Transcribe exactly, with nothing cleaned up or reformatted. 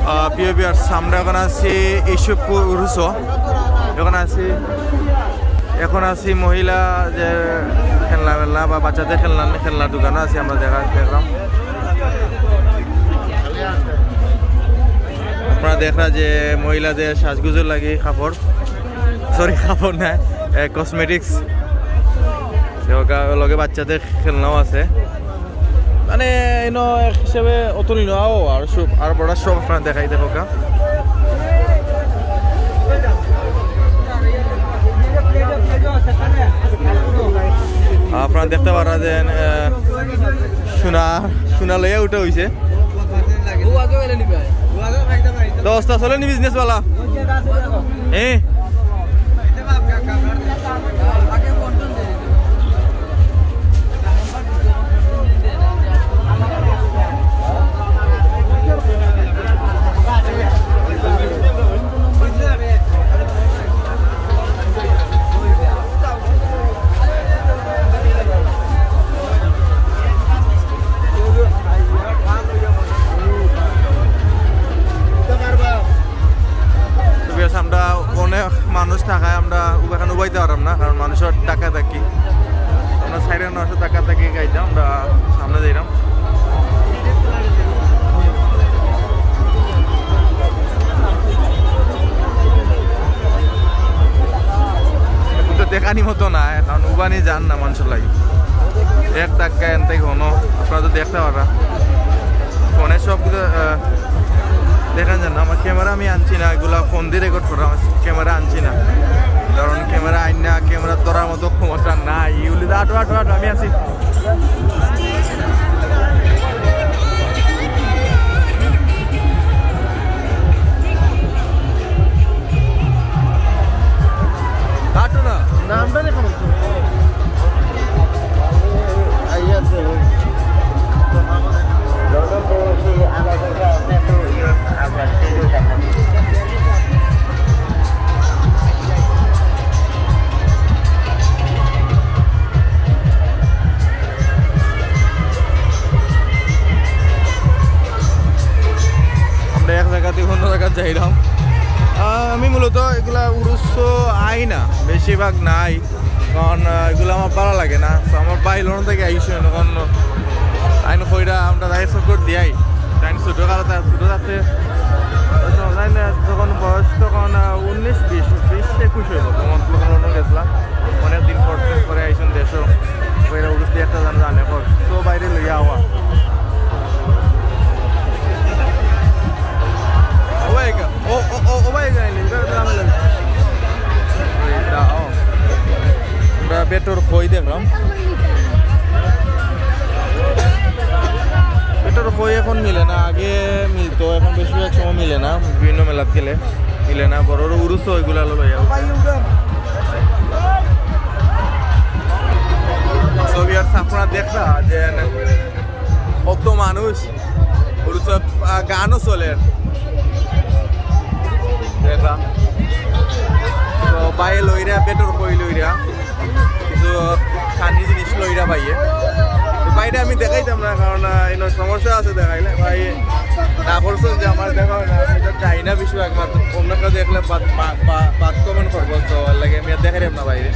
আহ, প্রিয় ভিউয়ার্স, আমরা এখন আছি ইসুফ উরুসো। এখন আছি, এখন আছি মহিলা যে খেলনা মেলনা বা বাচ্চাদের খেলনা, খেলনার দোকানো আছি আমরা। দেখা, দেখলাম আপনারা দেখরা যে মহিলাদের সাজগুজর লাগি কাপড়, সরি, কাপড় না, কসমেটিক্স, লগে বাচ্চাদের খেলনাও আছে। মানে, ইনো এক হিসাবে অত নিনো আও, আর সব, আর বড় সব আপনারা দেখাই দেখো কা। আপনারা দেখতে পারা যে, আহ, সোনা, সোনা লইয়া উঠা হইছে। তো ওস্তাদ চলে নি বিজনেস ওয়ালা? হ্যাঁ। তো ভিউয়ার্স, আমরা অনেক মানুষ থাকায় আমরা উবাখান উবাইতে পারলাম না, কারণ মানুষের ডাকা ডাকি। আমরা সাইডে মানুষের ডাকা ডাকি গাইতাম, আমরা সামনে যাইলাম। তো দেখানি মতো না, কারণ উবানি যার না মানুষের লাগি। এক ধাক্কা এনতে ঘন, আপনারা তো দেখতে পারা। ফোনে সব কিছু, আহ, দেখা যায় না। আমার ক্যামেরা আমি আনছি না, এগুলা ফোন দিয়ে রেকর্ড করা, আমার ক্যামেরা আনছি না। কারণ ক্যামেরা আইন না, ক্যামেরা ধরার মতো ক্ষমতা নাই। ইউলি দা, আটো, আটো, আটো, আমি আছি। কাটো না। নামটা লেখা বলছো। আইয়াছে। আমরা এক জায়গা থেকে অন্য জায়গা যাইলাম। আহ, আমি মূলত এগুলা উরুস আই না, বেশিরভাগ নাই, কারণ, আহ, এগুলা আমার ভালা লাগে না। তো আমার ভাই লন্ডন থেকে আইসে, এখন আইন কইরা আমরা তাই চক্কর দিয়াই। তাই ছোট কালো, তার ছোট থাকতে, তাই না, যখন বয়স তখন, আহ, উনিশ, বিশ, বিশ, একুশ হইব, তখন লন্ডন গেছিলাম। অনেক দিন পর পরে আইসুন দেশো। কইরা উরুস দিয়া একটা জানো জানে কর। তো বাইরে লইয়া আওয়া। ও ভাই, ও, ও, ও, ও ভাই, গাইলে, এটা, এটা আমার লাগে। এটা, ও। আমরা বেটর কই দেখলাম। বেটর কই এখন মিলে না, আগে মিলতো, এখন বেশিরভাগ সময় মিলে না, বিভিন্ন মেলাত গেলে। মিলে না, বড় বড় উরুস তো ওইগুলা লইয়া। So, viewers, আপনারা দেখরা যে অত মানুষ, উরুসে, আহ, গানও চলের। দেখরা। তো, বাইরে লইরা, বেটর কই লইরা। কিছু খানি জিনিস লইরা ভাইয়ে। তো ভাইরে আমি দেখাইতাম না, কারণ, আহ, এনো সমস্যা আছে দেখাইলে। ভাই না করছেন যে আমার দেখা হয় না, আমি তো চাই না বেশিরভাগ মাত-, অন্য কেউ দেখলে বাদ, বা-, বা-, বাদ কমেন্ট করবো, তো এর লাগি আমি আর দেখাইলাম না ভাইরে।